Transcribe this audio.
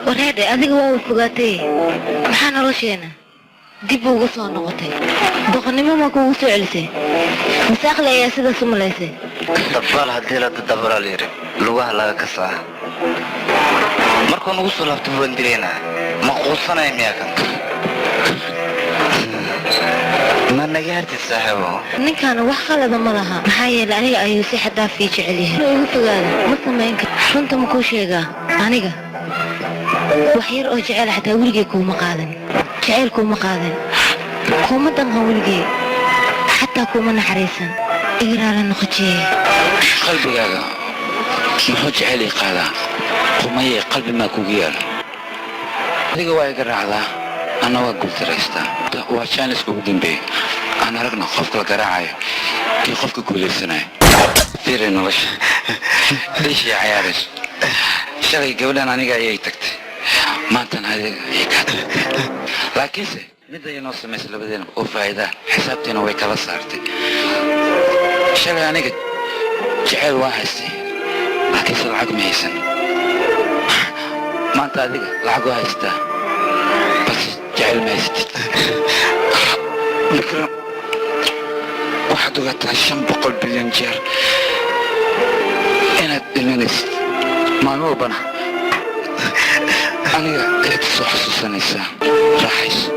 Wareedhe, adiga waa fogaatay. Maxaa nolosheena dib ugu soo noqotay? Doqonnimo ma kuugu soo celisay mise aqli ayaa sidaas u malaysay? Dabaal haddii la dadabalaa la yidhi, lugaha laga kasaa. Markuu nagu soo laabto waan dilaynaa. Ma quusanaya miyaa kan? Ma naga hartid, saaxiibo? Ninkaana wax qalada ma laha, maxaa yeelay aniga ayuu si xad dhaaf ii jecel yahay. Inuu igu fogaado ma samayn karo. Runta ma kuu sheegaa? Aniga wax yar oo jecel xataa weligay kuuma qaadan. Jeceyl kuuma qaadan, kuuma danqan weligay, xataa kuuma naxariisan. Iga raali noqojiye. Qalbigaaga muxuu jecel ii qaadaa? Qumayee, qalbi maa kugu yaal? Adiga waa iga raacdaa, anna waa guultaraystaa. Waa chance-ka ugu dambeeyey. Aan aragno qofka la garaacayo iyo qofka guulaysanaya. Fiiri nolosha dhiishii cayaarayso. Shalay gabadhan aniga ayay tagtay, maantana adiga ayay kaa tagtay. Laakiinse midda inoo samaysay labadeena oo faa'iidaa, xisaabtiina way kala saartay. Shalay aniga jeceyl waa haystay, laakiinse lacag ma haysan. Maanta adiga lacag waa haystaa, balse jeceyl ma haysatid. Vikram, waxaad ogaataa 500 bilyan jeer inaad dhimanaysid. Maalin walbana aniga ayaad soo xasuusanaysaa. Raaxayso.